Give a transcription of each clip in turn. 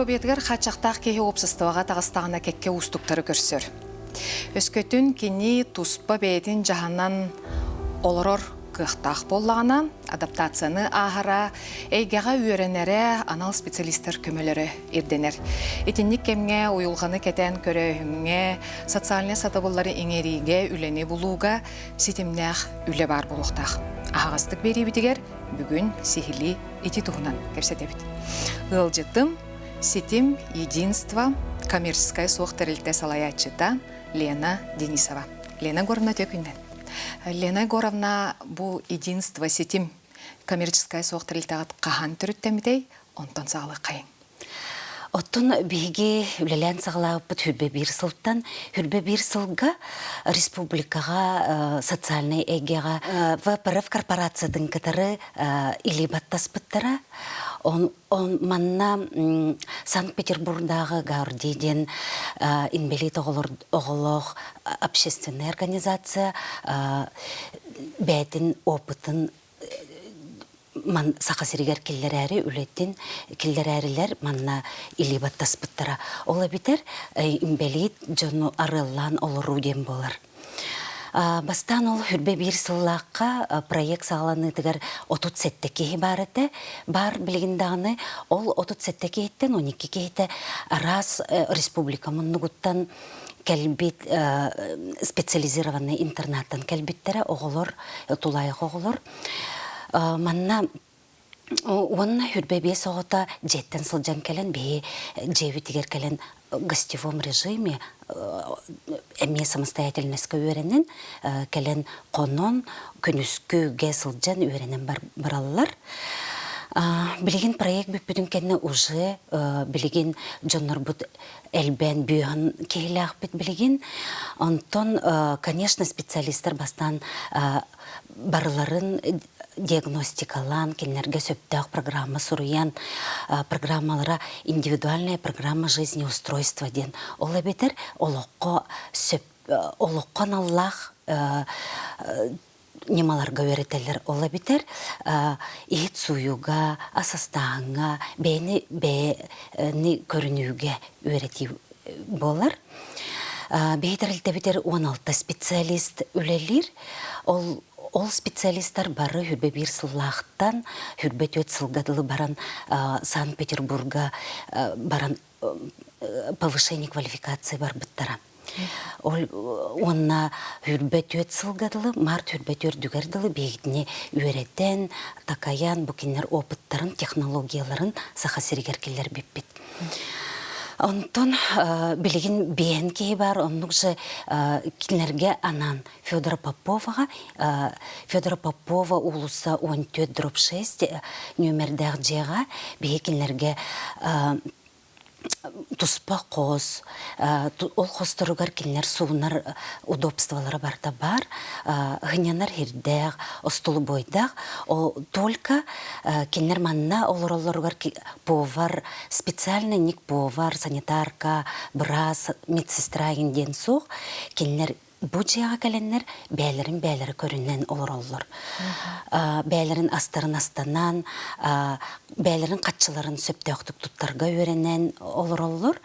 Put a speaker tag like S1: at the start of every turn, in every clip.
S1: Доруобуйатыгар хааччахтаах киһи уопсастыбаҕа таҕыстаҕына кэккэ уустуктары көрсөр. Өскөтүн кини туспа бэйэтин дьаһанан олорор кыахтаах буоллаҕына, адаптацияны ааһара, эйгэҕэ үөрэнэрэ анал специалистар көмөлөрө ирдэнэр. Итинник кэмҥэ уйулҕаны кэтээн көрөөһүҥҥэ, социальнай сатабыллары иҥэриигэ, үлэни булууга ситимнээх үлэ баар буолуохтаах. Аһаҕастык биэриибитигэр бүгүн сиһилии ити туһунан кэпсэтэбит. Ыалдьытым Ситим Единство коммерческай суох тэрилтэ салайааччыта Лена Денисова. Лена Егоровна үтүө Лена Егоровна бу Единство ситим коммерческай суох тэрилтэҕит хаһан төрүттэммитэй, онтон саҕалыаххайыҥ.
S2: Оттон биһиги үлэлээн саҕалаабыппыт хүрбэ биир сылтан, хүрбэ биир сылга республикаҕа социальнай эйгэҕэ ВПРФ корпорациятын кытары илии баттаспыттара. Он, он манна Санкт-Петербургдааҕы Гаурди диэн инбэлиит оҕолоох общественная организация бэйэтин опытын ман Саха сиригэр киллэрээри үлэтин киллэрээрилэр манна илии баттаспыттара. Ол эбитэр инбэлиит дьону арыаллаан олоруу диэн буолар. Бастаан ол хүрбэ биир сыллаахха проект саҕаланыытыгар 37 киһи баар этэ. Баар билигин даҕаны ол 37 киһиттэн 12 киһитэ араас республика муннугуттан кэлбит специализированный интернаттан кэлбиттэрэ оҕолор, тулаайах оҕолор. Манна уонна хүрбэ биэс оҕото дьиэттэн сылдьан кэлэн биһи дьиэбитигэр кэлэн гостевом режиме эмиэ самостоятельноска үөрэнэн кэлэн хонон күнүскүгэ сылдьан үөрэнэн бараллар. Билигин проект бүппүтүн кэннэ уже билигин дьоннорбут элбээн бүөһүн киһилээхпит билигин. Онтон, конечно, специалистар бастаан барыларын диагностикалаан, кинилэргэ сөптөөх программа суруйан, программалара индивидуальная программа жизнеустройства диэн. Ол эбэтэр олоххо сөп олоххо аналлаах ньымаларга үөрэтэллэр. Ол эбэтэр иһит сууйууга, ас астааһыҥҥа, бэйэни бэйэни көрүнүүгэ үөрэтии буолар. Биһи тэрилтэбитигэр 16 специалист үлэлиир. Ол ол специалистар бары хүрбэ биир сыллаахтан хүрбэ түөрт сылга дылы баран Санкт-Петербурга баран повышение квалификации барбыттара. Ол уонна хүрбэ түөрт сылга дылы, март хүрбэ түөрдүгэр дылы биһигини үөрэтэн, такайан, бу кинилэр опыттарын, технологияларын Саха сиригэр киллэрбиппит. Онтон билигин биэһин киһи бар, оннук же кинилэргэ анаан Федора Поповаҕа, Федора Попова уулусса 14 дробь 6 нүөмэрдээх дьиэҕэ биһи кинилэргэ туспа хос, ол хосторугар кинилэр суунар удобстволара барыта баар, һынньанар сирдээх, остолобуойдаах. Только кинилэр манна олороллоругар повар, специальный ник повар, санитарка, быраас, медсестра диэн суох. Кинилэр бу дьиэҕэ кэлэннэр бэйэлэрин бэйэлэрэ көрүнэн олороллор. Бэйэлэрин астарын астанан, бэйэлэрин хаччыларын сөптөөхтүк туттарга үөрэнэн олороллор.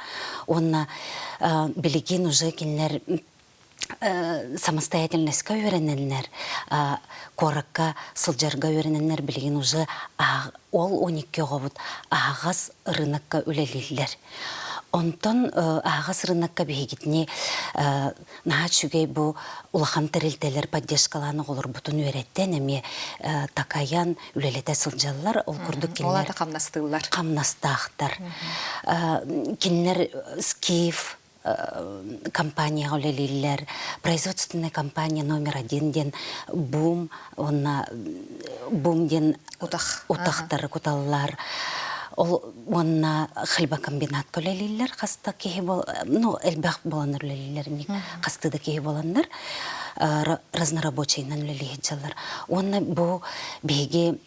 S2: Уонна билигин уже кинилэр самостоятельноска үөрэнэннэр, куоракка сылдьарга үөрэнэннэр билигин уже ол 12 оҕобут аһаҕас рынокка үлэлииллэр. Онтон аһаҕас рынокка биһигитини наһаа үчүгэй бу улахан тэрилтэлэр поддержкалаан оҕолорбутун үөрэттэн эмиэ такайан үлэлэтэ сылдьаллар. Ол курдук кинилэр
S1: Ол хамнастыыллар.
S2: Хамнастаахтар. Кинилэр Скиф компанияҕа үлэлииллэр. Производственная компания номер один диэн бум уонна бум диэн
S1: утах
S2: утахтары куталлар. Ол уонна хлебокомбинатка үлэлииллэр хаста киһи ну элбэх буоланнар үлэлииллэр хастыы да киһи буоланнар разнорабочайынан үлэлии сылдьаллар. Уонна бу биһиги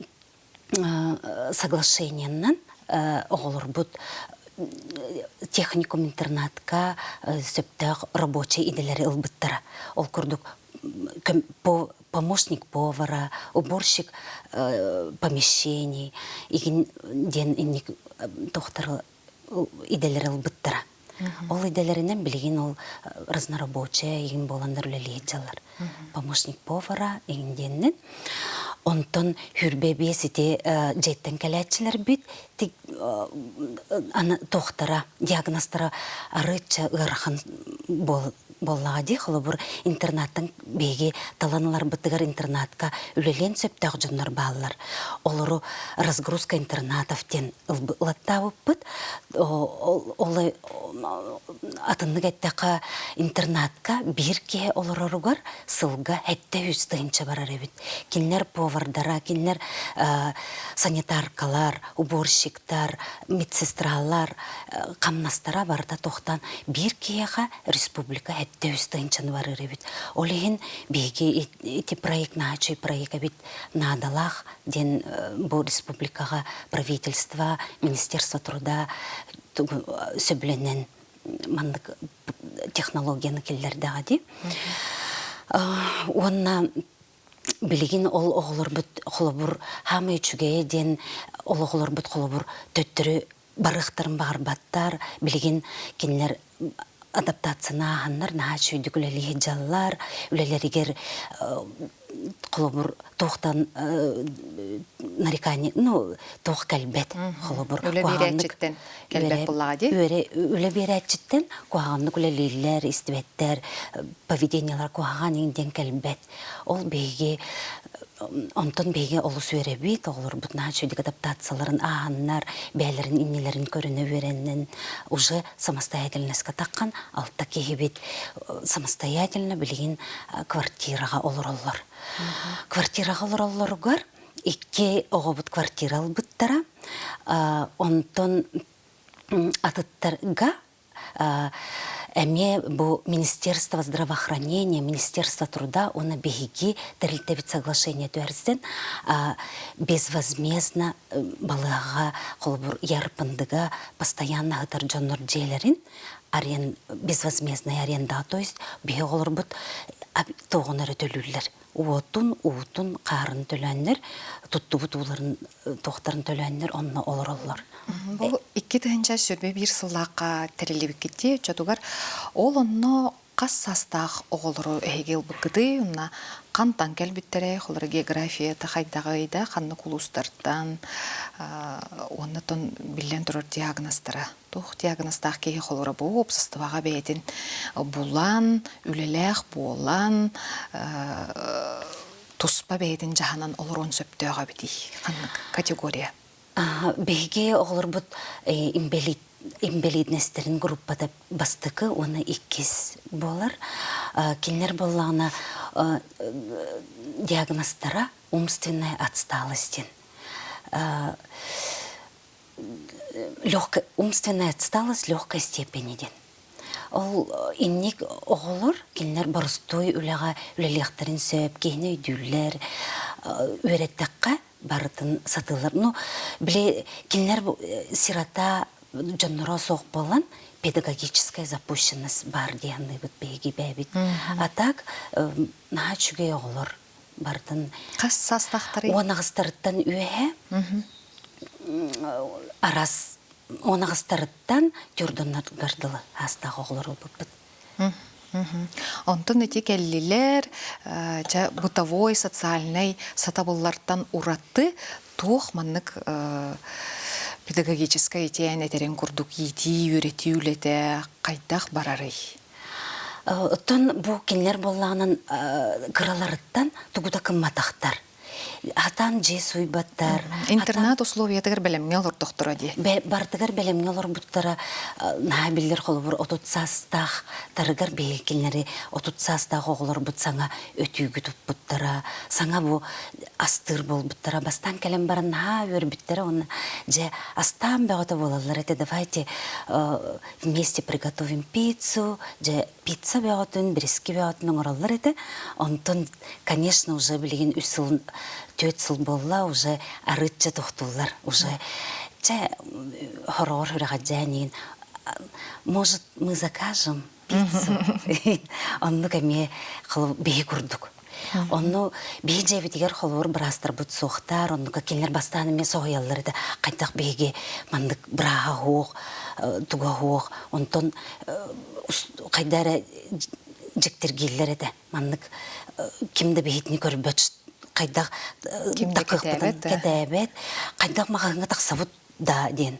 S2: соглашениеннан оҕолорбут техникум интернатка сөптөөх рабочай идэлэри ылбыттара. Ол курдук помощник повара, уборщик помещений игин диэн инник тохтар. идэлэри ылбыттара. Ол идэлэринэн билигин ол разнорабочая игин буоланнар үлэлии дьаллар. Помощник повара игин диэннин. Онтон хүрбэ биэс ити дьиэттэн кэлээччилэрбит туохтара, диагнозтара арыычча ыарахан буоллаҕа дии. Холобур, интернаттан биһиги талан ыларбытыгар интернатка үлэлиэн сөптөөх дьоннор бааллар. Олору разгрузка интернатов диэн ылаттаабыппыт. Ол атыннык эттэххэ, интернатка биир киһи олороругар сылга 700 тыһыынча барар эбит. Кинилэр повардара, кинилэр санитаркалар, уборщиктар, медсестралар хамнастара барыта тохтон биир киһиэхэ республика 700 тыһыынчаны барыр эбит. Ол иһин биһиги ити проект наһаа проект эбит наадалаах диэн бу республикаҕа правительство, министерство труда сөбүлэнэн маннык технологияны киллэрдэҕэ дии. Уонна билигин ол оҕолорбут холобур хаамай үчүгэйэ диэн ол оҕолорбут холобур төттөрү барыахтарын баҕарбаттар билигин кинилэр адаптацияны ааһаннар наһаа үчүгэйдик үлэлии сылдьаллар үлэлэригэр холобур туохтан нарекание ну туох кэлбэт холобур
S1: үлэ биэрээччиттэн кэлбэт буоллаҕа дии
S2: үлэ биэрээччиттэн куһаҕаннык үлэлииллэр истибэттэр поведениелар куһаҕан диэн кэлбэт ол биһиги онтон биһиги олус үөрэбит оҕолорбут наһаа үчүгэйдик адаптацияларын ааһаннар бэйэлэрин иннилэрин көрүнэ үөрэнэн уже самостоятельностька таххан алта киһибит самостоятельно билигин квартираҕа олороллор квартираҕа олороллоругар икки оҕобут квартира ылбыттара онтон атыттарга эмиэ бу Министерство здравоохранения, Министерство труда уонна биһиги тэрилтэбит соглашение түһэрсэн безвозмездно балыаҕа холобур ЯРПНДга постоянно ыһытар дьоннор дьиэлэрин арен безвозмездная аренда то есть биһи оҕолорбут тоҕун эрэ төлүүллэр уотун, уутун, хаарын төлөөннөр, туттубут ууларын туохтарын төлөөннөр онно олороллор.
S1: Бу 2021 сыллаахха тэриллибиккит оччотугар ол онно хас саастаах оҕолору эһиги ылбыккытый уонна хантан кэлбиттэрэй холоро географията хайдаҕый да ханнык улуустартан уонна тон биллэн турар диагнозтара туох диагнозтаах киһи холоро бу уопсастыбаҕа бэйэтин булан үлэлээх буолан туспа бэйэтин дьаһанан олоруон сөптөөх эбитий ханнык категория
S2: Биһиги оҕолорбут инбэлииднэстэрин группата бастакы уонна иккис буолар. Кинилэр буоллаҕына диагнозтара умственная отсталость диэн. Умственная отсталость легкой степени диэн. Ол инник оҕолор кинилэр боростуой үлэҕэ үлэлиэхтэрин сөп, киһини өйдүүллэр, үөрэттэххэ барытын сатыыллар. Ну, били кинилэр сирота дьонноро суох буолан педагогическая запущенность баар дии саныыбыт биһиги бэйэбит. А так наһаа үчүгэй оҕолор барытын
S1: хас саастаахтарый?
S2: 10 аҕыстарыттан үөһэ арас 10 аҕыстарыттан тюрдоннаргар дылы аастаах оҕолор ылбыппыт.
S1: Онтон ити кэллилэр, дьэ, бытовой, социальнай сатабыллартан ураты туох маннык педагогическай итиэн этэрин курдук иитии, үөрэтии үлэтэ хайдах барарый?
S2: Оттон бу кинилэр буоллаҕынан кыраларыттан тугу да кымматахтар. Хатан дьиэ суйбаттар.
S1: Интернат условиятыгар бэлэмҥэ олордохторо дии.
S2: Бартыгар бэлэмҥэ олорбуттара наһаа биллэр холобур 30 саастаах тарыгар биһиги 30 саастаах оҕолорбут саҥа өтүүгү туппуттара, саҥа бу астыыр буолбуттара. Бастаан кэлэн баран наһаа үөрбүттэрэ уонна дьэ астаан бөҕөтө буолаллар этэ давайте вместе приготовим пиццу, дьэ пицца бөҕөтүн, бриски бөҕөтүн оҥороллор этэ. Онтон, конечно, уже билигин үс сыл, түөрт сыл буолла, уже арыычча тохтууллар. Уже чэ хороҕор сүрэҕэлдьээн может, мы закажем пиццу? Оннук эмиэ биһи курдук. Онну биһи дьиэбитигэр холобур быраастарбыт суохтар, оннука кинилэр бастаан эмиэ соһуйаллар этэ. Хайдах биһиги маннык бырааһа суох. туга суох, онтон хайда эрэ дьиктиргииллэр этэ. Маннык ким да биһитини көрбөт, хайдах
S1: Ким да
S2: такыахпытын
S1: кэтээбэт да.
S2: кэтээбэт, хайдах маҕаһыыҥҥа тахсабыт да диэн.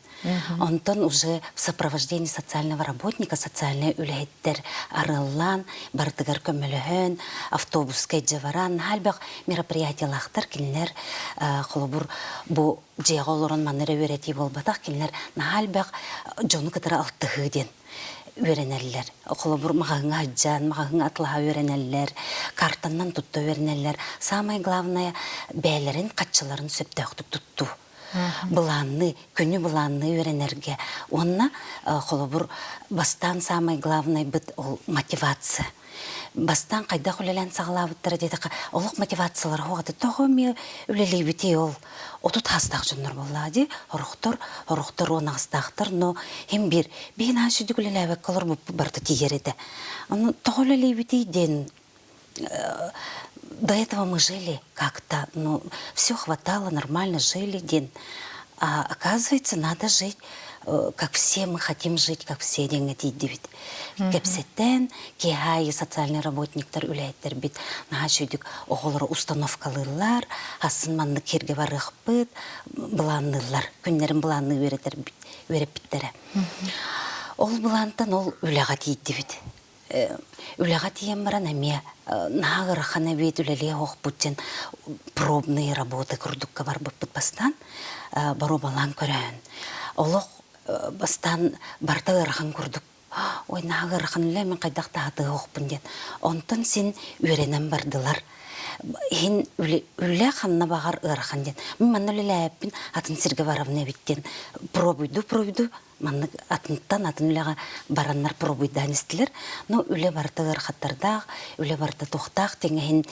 S2: Онтон уже в сопровождении социального работника социальнай үлэһиттэр арыаллаан, барытыгар көмөлөһөн, автобуска илдьэ баран, наһаа элбэх мероприятиялаахтар кинилэр холобур бу дьиэҕэ олорон манна эрэ үөрэтии буолбатах, кинилэр наһаа элбэх дьону кытары алтыһыы диэн үөрэнэллэр. Холобур, маҕаһыҥҥа сылдьан, маҕаһыҥҥа атылаһа үөрэнэллэр, картаннан тутта үөрэнэллэр. Самое главное, бэйэлэрин хаччыларын сөптөөхтүк туттуу. Былаанныы, күнү былаанныы үөрэнэргэ. Уонна, холобур, бастаан самое главное быт ол мотивация. Бастаан хайдах үлэлээн саҕалаабыттара диэтэххэ, олох мотивациялара суох этэ. Тоҕо эмиэ үлэлиибитий ол? 30 саастаах дьоннор буоллаҕа дии. Орохтор, орохтор 18-таахтар, но хим биир биһи наһаа сүдүк үлэлээбэккэ олорбуппут барыта тиийэр этэ. Ону тоҕо үлэлиибитий диэн до этого мы жили как-то, ну, все хватало, нормально жили диэн. А оказывается, надо жить, как все мы хотим жить, как все диэҥҥэ тиийдибит. Кэпсэтэн, киэһэ социальный работниктар үлэһиттэрбит наһаа үчүгдүк оҕолору установкалыыллар, хассын маннык сиргэ барыахпыт, былаанныыллар, күннэрин былаанныы үөрэтэрбит, үөрэппиттэрэ. Ол былаантан ол үлэҕэ тиийдибит. Үлэҕэ тиийэн баран эмиэ наһаа ыарахан эбиэт үлэлиэ оһохпут диэн пробные работы курдукка барбыппыт бастаан боруобалаан көрөөн. Олох бастаан барыта ыарахан курдук ой наһаа ыарахан үлэ мин хайдах да сатыа диэн. Онтон син үөрэнэн бардылар. Иһин үлэ ханна баҕар ыарахан диэн. Мин манна үлэлээбиппин атын сиргэ барабын эбит диэн пробуйду пробуйду маннык атынтан атын үлэҕэ бараннар пробуйдаан истилэр. Но үлэ барыта ыарахаттардаах, үлэ барыта туохтаах тэҥэһин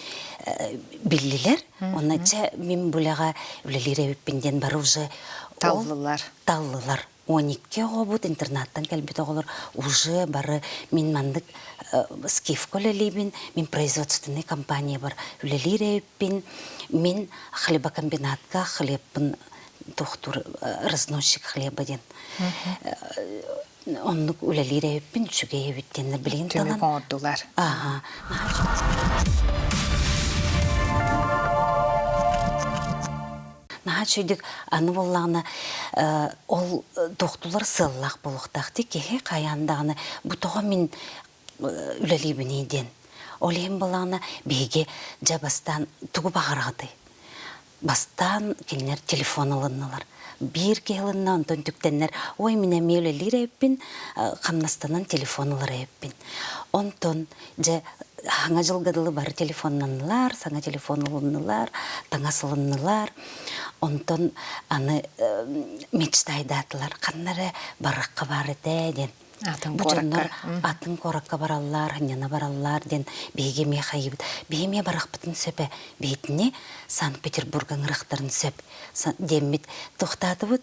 S2: биллилэр. Онно чэ мин бу үлэҕэ үлэлиир эбиппин диэн бары уже
S1: Таллылар.
S2: Таллылар. 12 оҕобут интернаттан кэлбит оҕолор уже бары мин маннык скифка үлэлиибин, мин производственный компаниябар үлэлиир эбиппин, мин хлебокомбинатка хлебпын тохтуур разносчик хлеба диэн оннук үлэлиир эбиппин үчүгэй эбит диэннэр билигин
S1: талан түмүк оҥордулар
S2: аха наһаа үчүгдүк аны буоллаҕына ол тохтулар сыаллаах буолуохтаах дии киһи хайаан даҕаны бу тоҕо мин үлэлиибиний диэн ол иһин буоллаҕына биһиги дьэ бастаан тугу баҕараҕытый Бастаан кинилэр телефон ылыннылар. Биир киһи ылынна, онтон түктэннэр, ой, мин эмиэ үлэлиир эбиппин, хамнастанан телефон ылар эбиппин. Онтон дьэ саҥа дьылга дылы бары телефоннаннылар, саҥа телефон ылыннылар, таҥас ылыннылар. Онтон аны мечтайдаатылар, ханна эрэ барыахха баар этэ диэн.
S1: Атын
S2: Бу дьоннор
S1: куоракка.
S2: атын куоракка бараллар, ханньана бараллар диэн биһиги эмиэ хайыыбыт. Биһи эмиэ барахпытын сөп ээ. Биһитини Санкт-Петербурга ыҥырыахтарын сөп диэммит туохтаатыбыт.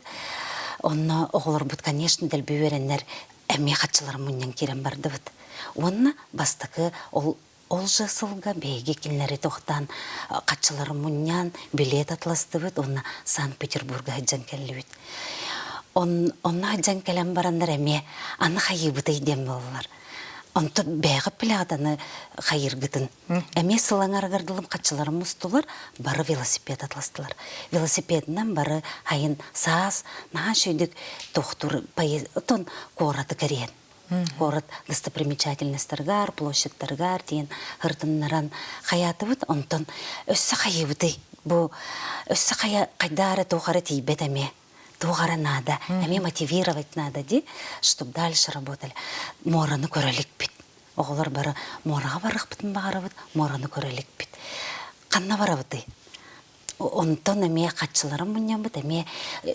S2: Онно оҕолорбут, конечно, дэлби үөрэннэр эмиэ хаччыларын мунньан киирэн бардыбыт. Уонна бастакы ол Ол же сылга биһиги кинилэри тохтоон хаччыларын мунньан, билиэт атластыбыт уонна Санкт-Петербурга сылдьан кэллибит. Онно сылдьан кэлэн бараннар эмиэ аны хайыыбытый диэн буоллар. Онтон бэйэҕит билэҕит аны хайыыргытын. Эмиэ сыл аҥарыгар дылым хаччыларын мустулар, бары велосипед атластылар. Велосипедынан бары айын саас наһаа үчүгдүк тохтуур отон куораты кэрийэн Куорат достопримечательностарыгар, площадьтарыгар диэн ырытыннаран хайаатыбыт. Онтон өссө хайыыбытый? Бу өссө хайа хайда эрэ туох эрэ тиийбэт эмиэ. Туох эрэ наада. Эмиэ мотивировать надо дии, чтобы дальше работали. Муораны көрө иликпит. Оҕолор бары муораҕа барыахпытын баҕарабыт, муораны көрө иликпит. Ханна барабытый? Онтон эмиэ хаччыларын мунньаммыт, эмиэ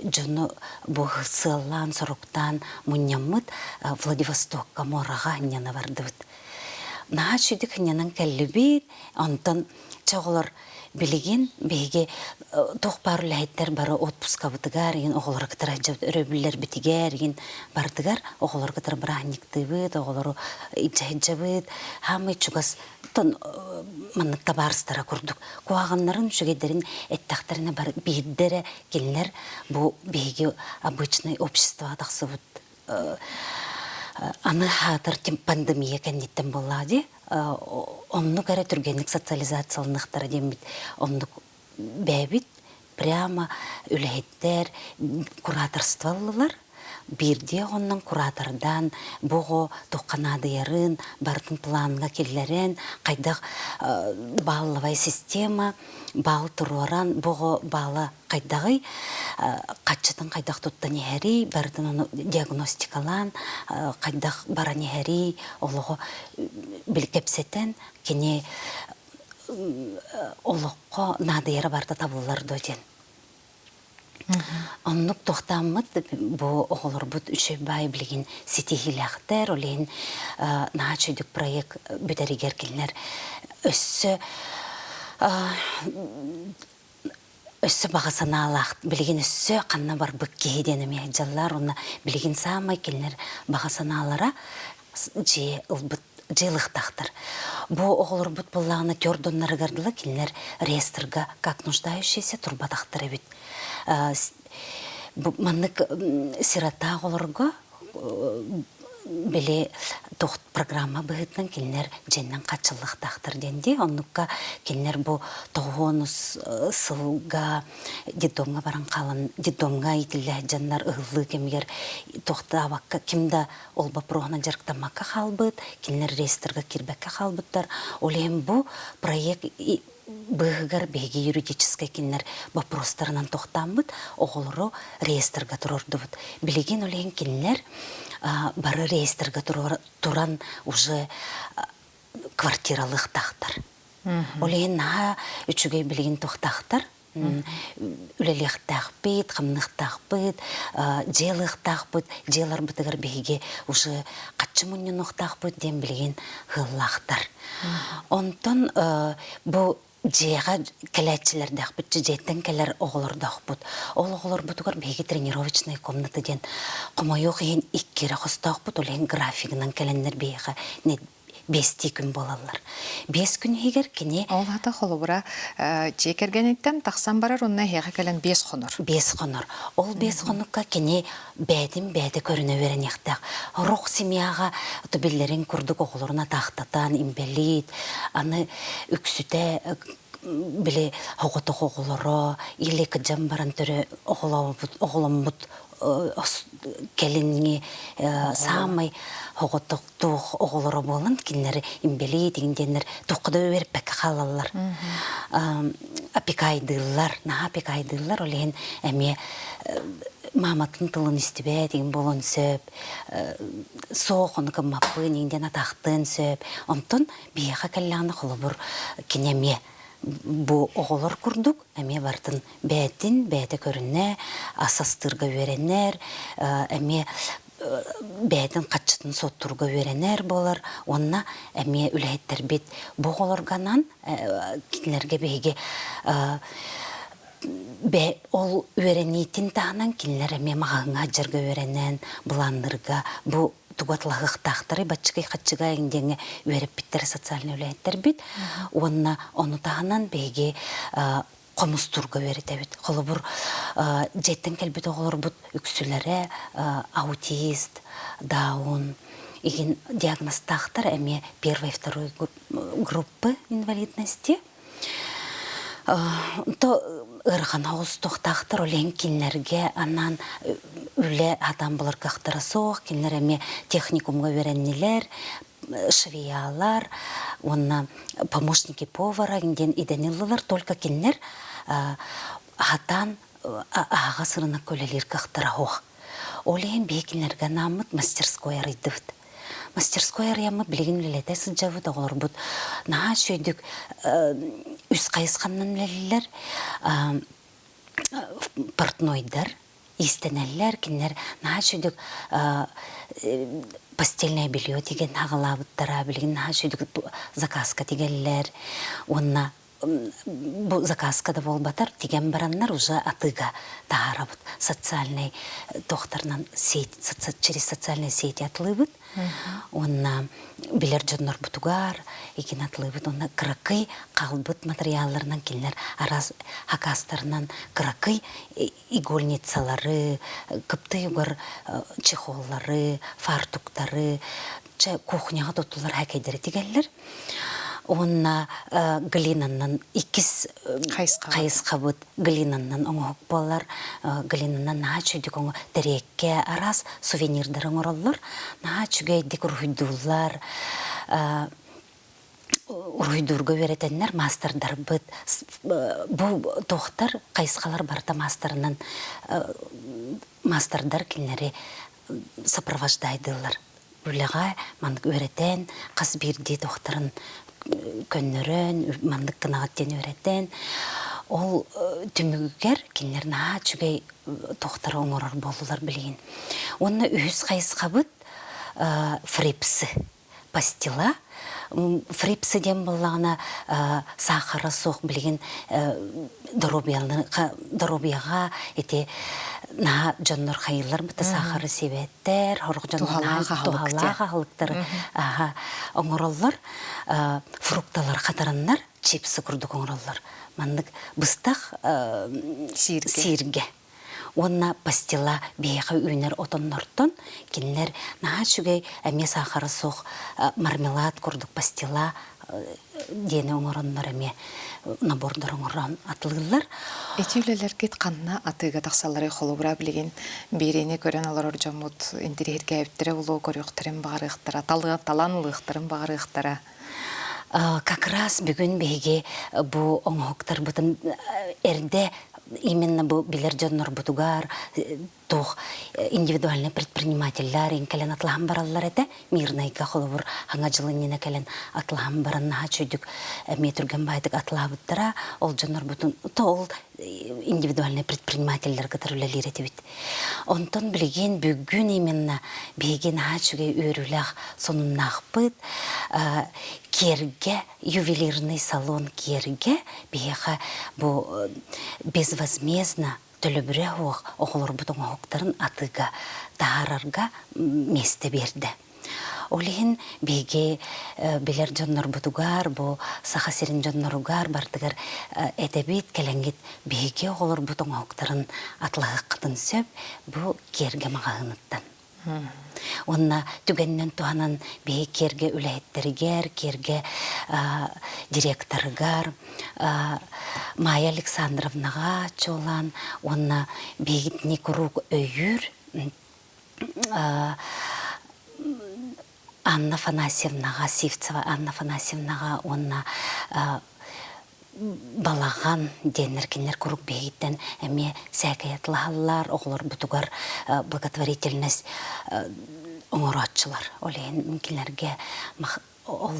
S2: дьону бу сыаллаан, соруктаан мунньаммыт Владивостокка муораҕа анньана бардыбыт. Наһаа үчүгдүк анньанан кэллибит. Онтон чэ оҕолор билигин биһиги туох баар үлэһиттэр бары отпускабытыгар игин оҕолору кытары өрөбүллэрбитигэр игин барытыгар оҕолору кытары бырааһынньыктыыбыт, оҕолору илдьэ сылдьабыт. Хаамай чугас Оттон маннык табаарыстара курдук куһаҕаннарын, үчүгэйдэрин эттэхтэринэ бары биирдэ эрэ кинилэр бу биһиги обычный обществоҕа тахсыбыт. Аны хаатар пандемия кэнниттэн буоллаҕа дии. Оннук эрэ түргэнник социализацияланыахтара диэммит оннук бэйэбит прямо үлэһиттэр кураторство ыллылар. Биирдии оҕоннон куратордаан бу оҕо туохха наадыйарын барытын плаҥҥа киллэрэн, хайдах балловая система, баал туруоран бу оҕо баала хайдаҕый, хаччытын хайдах туттан иһэрий, барытын ону диагностикалаан, хайдах баран иһэрий, олоҕу били кэпсэтэн кини олоххо наадыйара барыта табыллар дуо диэн. Оннук туохтааммыт бу оҕолорбут үчүгэй баай билигин ситиһиилээхтэр, ол иһин наһаа үчүгэй проект бүтэригэр кинилэр өссө өссө баҕа санаалаах билигин өссө ханна барбыт киһи диэн эмиэ дьаллар уонна билигин саамай кинилэр баҕа санаалара дьиэ ылбыт дьиэлыхтаахтар. Бу оҕолорбут буоллаҕына тердоннарыгар дылы кинилэр реестрга как нуждающиеся турбатахтар эбит. Бу маннык сирота оҕолорго били туох программа быһыытынан кинилэр дьиэннэн хаччыллыахтаахтар диэн дии. Оннукка кинилэр бу тоҕуонус сылга детдомҥа баран хаалан детдомҥа иитиллэ сылдьаннар ыһыллыы кэмигэр туохтаабакка ким да ол боппуруоһунан дьарыктаммакка хаалбыт, кинилэр реестрга киирбэккэ хаалбыттар. Ол иһин бу проект быыһыгар биһиги юридическай кинилэр боппуруостарынан тохтооммут, оҕолору реестрга туруордубут. Билигин ол иһин кинилэр бары реестрга туран уже квартиралыахтаахтар. Ол иһин наһаа үчүгэй билигин туохтаахтар үлэлиэхтээхпит, хамныахтаахпыт, дьиэлыахтаахпыт, дьиэларбытыгар биһиги уже хаччы мунньунуохтаахпыт диэн билигин ыаллаахтар. Онтон бу дьиэҕэ кэлээччилэрдээхпит, дьиэттэн кэлэр оҕолордоохпут. Ол оҕолорбутугар биһиги тренировочная комната диэн хомойуох иһин икки эрэ хостоохпут, ол иһин графигынан кэлэннэр биһиэхэ биэстии күн буолаллар. 5 күн иһигэр кини
S1: Ол аата холобура дьиэ кэргэниттэн тахсан барар уонна эһиэхэ кэлэн 5 хонор.
S2: 5 хонор. Ол 5 хонукка кини бэйэтин бэйэтэ көрүнэ үөрэниэхтээх. Рох семьяҕа биллэрин курдук оҕолорун атаахтатан, имбэлиит, аны үксүтэ били оҕотох оҕолоро или кыдьан баран төрө оҕоломмут кэлиҥҥи саамай оҕотох туох оҕолоро буолан кинилэри имбэлиит игин диэннэр туохха да үөрпэккэ хаалаллар опекайдыыллар наһаа опекайдыыллар ол иһин эмиэ мааматын тылын истибэт игин буолуон сөп суох ону гыммаппын игин диэн атаахтыан сөп онтон биһиэхэ кэллэҕинэ холобур кини эмиэ бу оҕолор курдук эмиэ барытын бэйэтин бэйэтэ көрүнэ ас астыырга үөрэнэр эмиэ бэйэтин хаччытын суоттуурга үөрэнэр буолар уонна эмиэ үлэһиттэрбит бу оҕолорго анаан кинилэргэ биһиги ол үөрэниитин таһынан кинилэр эмиэ маҕаһыыҥҥа сылдьарга үөрэнэн былааннырга бу тугу атылаһыахтаахтарый баччыкый хаччыга диэҥҥэ үөрэппиттэрэ социальнай үлэһиттэрбит уонна ону таһынан биһиги хомустуурга үөрэтэбит. Холобур, дьиэттэн кэлбит оҕолорбут үксүлэрэ аутист, даун игин диагнозтаахтар эмиэ первой второй группы инвалидности. То ыарахан оҕустуохтаахтар, ол иһин кинилэргэ анаан үлэ сатаан буларгахтара суох, кинилэр эмиэ техникумҥа үөрэннилэр, швеялар уонна помощники повара диэн идэни ыллылар, только кинилэр аһатаан аһаҕас ырынакка үлэлиир кыахтара суох. Ол иһин биһи кинилэргэ анааммыт мастерской арыйдыбыт. Мастерской арыйаммыт билигин үлэлэтэ сылдьабыт, оҕолорбут наһаа үчүгэйдик үс хайысханан үлэлииллэр. Портнойдар иистэнэллэр, кинилэр наһаа үчүгдүк постельное белье тигэн аҕалаабыттара, билигин наһаа үчүгдүк заказка тигэллэр уонна Бу заказка да буолбатар, тигэн бараннар уже атыыга таһаарабыт. Социальнай туохтарынан сеть, через социальные сети атылыыбыт. Уонна билэр дьоннорбутугар игин атылыыбыт. Уонна кыракый хаалбыт материалларынан кинилэр араас хакастарынан кыракый игольницалары, кыптый угар чехоллары, фартуктары, чэ кухняҕа туттулар хакейдери тигэллэр. Уонна глинаннан иккис хайысхабыт глинаннан оҥоһук буолар. Глинаннан наһаа үчүгэйдик оҥо тэриэккэ араас сувенирдары оҥороллор. Наһаа үчүгэйдик уруһуйдууллар. Уруһуйдуурга үөрэтэннэр маастардарбыт бу туохтар хайысхалар барыта маастарынан маастардар кинилэри сопровождайдыыллар. Үлэҕэ маннык үөрэтэн, хас биирдии туохтарын көннөрөн, маннык гынаҕыт диэн үөрэтэн, ол түмүгэр кинилэр наһаа үчүгэй туохтары оҥорор буоллулар билигин. Уонна үһүс хайысхабыт фрипсы пастила. Фрипсы диэн буоллаҕына саахара суох билигин доруобуйаҕа ити наһаа дьоннор хайыыллар быта саахары сиэбэттэр, сорох дьоннор наһаа туһалаах аһылыктары оҥороллор, фрукталар хатараннар чипсы курдук оҥороллор. Маннык быстах сииргэ уонна пастила биһиэхэ үүнэр отоннортон кинилэр наһаа үчүгэй эмиэ саахара суох мармелад курдук пастила диэни оҥороннор эмиэ набордор оҥорон атылыыллар.
S1: Ити үлэлэргит ханна атыыга тахсалларый холобура билигин биэриини көрөн олорор дьоммут интириэһиргээбиттэрэ буолуо көрүөхтэрин баҕарыахтара, талан ылыахтарын баҕарыахтара.
S2: Как раз бүгүн биһиги бу оҥоһуктарбытын эрдэ именно бу билэр дьоннорбутугар туох индивидуальный предпринимателлэр ин кэлэн атлаһан бараллар этэ. Мирнайга холобур хаҥа дьыл иннинэ кэлэн атлаһан баран наһаа үчүгдүк эмиэ түргэн баайдык атлаабыттара. Ол дьоннорбутун то ол индивидуальный предпринимателлэр кытары үлэлиир этибит. Онтон билигин бүгүн именно биһиги наһаа үчүгэй үөрүүлээх сонуннаахпыт. Киэргэ, ювелирный салон Киэргэ биһиэхэ бу безвозмездно төлөбүрэ суох оҕолорбут оҥоһуктарын атыыга таһаарарга миэстэ биэрдэ. Ол иһин биһиги билэр дьоннорбутугар, бу Саха сирин дьонноругар барытыгар этэбит, кэлэҥҥит биһиги оҕолорбут оҥоһуктарын атылаһыаххытын сөп бу Киэргэ маҕаһыыныттан. Уонна түгэнинэн туһанан биһиги Киэргэ үлэһиттэригэр, Киэргэ директорыгар Майя Александровнаҕа чуолаан уонна биһигитини куруук өйүүр Анна Афанасьевнаҕа, Сивцева Анна Афанасьевнаҕа уонна Балаҕан диэннэр кинилэр куруук биһигиттэн эмиэ сээкэй атылаһаллар, оҕолорбутугар благотворительность оҥорооччулар. Ол иһин кинилэргэ ол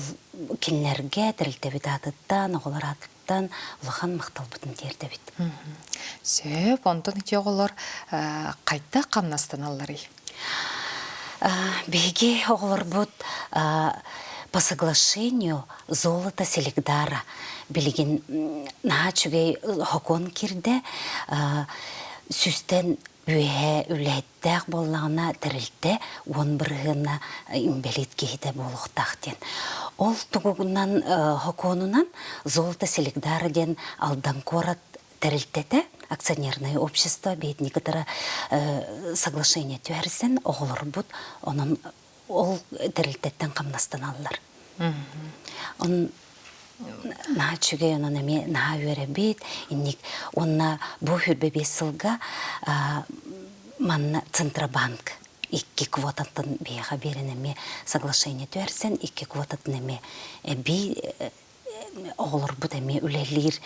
S2: кинилэргэ тэрилтэбит аатыттан, оҕолор аатыттан улахан махталбытын тиэрдэбит.
S1: Сөп, онтон ити оҕолор хайдах хамнастаналларый?
S2: Биһиги оҕолорбут по соглашению золото Селигдара билигин наһаа үчүгэй хокуон киирдэ. Сүүстэн үөһэ үлэһиттээх буоллаҕына тэрилтэ 10 бырыһыана инбэлиит киһитэ буолуохтаах диэн. Ол тугунан хокуонунан золото Селигдара диэн Алдан куорат тэрилтэтэ акционерное общество бэйэтини кытары соглашение түһэрсэн оҕолорбут онон ол тэрилтэттэн хамнастаналлар. Он наһаа үчүгэй онон эмиэ наһаа үөрэбит инник уонна бу 25 сылга манна Центробанк икки квотаттан биһиэхэ биэрэн эмиэ соглашение түһэрсэн икки квотатын эмиэ эбии оҕолорбут эмиэ үлэлиир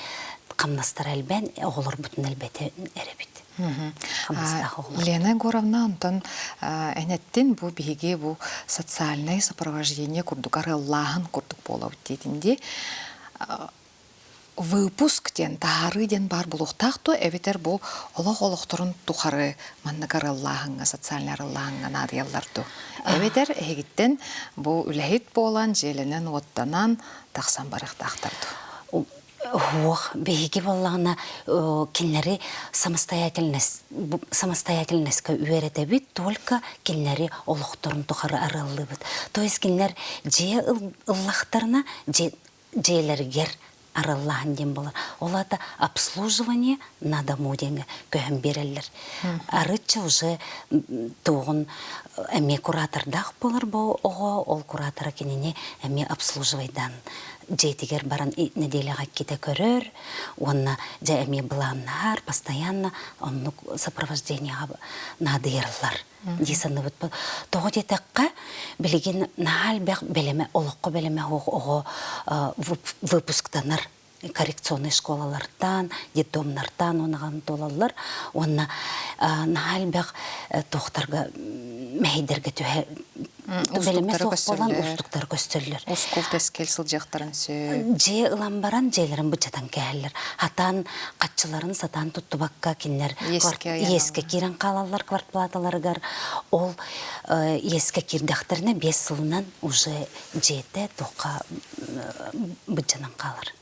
S2: хамнастара элбээн оҕолорбутун элбэтэ эрэбит. Хамнастаах оҕолор.
S1: Лена Егоровна, онтон эн эттин бу биһиги бу социальное сопровождение курдук арыаллааһын курдук буолабыт диэтин дии. Выпуск диэн таһаарыы диэн баар буолуохтаах дуо эбэтэр бу олох олохторун тухары маннык арыаллааһыҥҥа социальнай арыаллааһыҥҥа наадыйаллар дуо? Эбэтэр эһигиттэн бу үлэһит буолан дьиэлэнэн-уоттанан тахсан барыахтаахтар дуо?
S2: Уох, биһиги буоллаҕына кинилэри самостоятельность самостоятельностька үөрэтэбит, только кинилэри олохторун тухары арыаллыыбыт. То есть кинилэр дьиэ ыллахтарына дьиэлэригэр арыллаһан диэн буолар. Ол аата обслуживание на дому диэҥҥэ көһөн биэрэллэр. Арычча уже туоҕун эмиэ куратордаах буолар бу оҕо, ол куратора кинини эмиэ обслуживайдаан дьиэтигэр баран нэдиэлэҕэ иккитэ көрөр уонна дьэ эмиэ былааннаһар, постоянно оннук сопровождениеҕа наадыйаллар дии саныыбыт. Тоҕо диэтэххэ, билигин наһаа элбэх бэлэмэ, олоххо бэлэмэ суох оҕо выпусктанар коррекционный школалартан, детдомнартан уонаҕан туолаллар уонна наһаа элбэх туохтарга мэһэйдэргэ түһэ бэлэмэ суох буолан уустуктар көстөллөр.
S1: Ускул тэскил сылдьыахтарын сөп.
S2: Дьиэ ылан баран дьиэлэрин быччатан кээһэллэр. Хатаан хаччыларын сатаан туттубакка кинилэр иэскэ киирэн хаалаллар квартплаталарыгар. Ол иэскэ киирдэхтэринэ 5 сылынан уже дьиэтэ туохха быдьанан хаалар.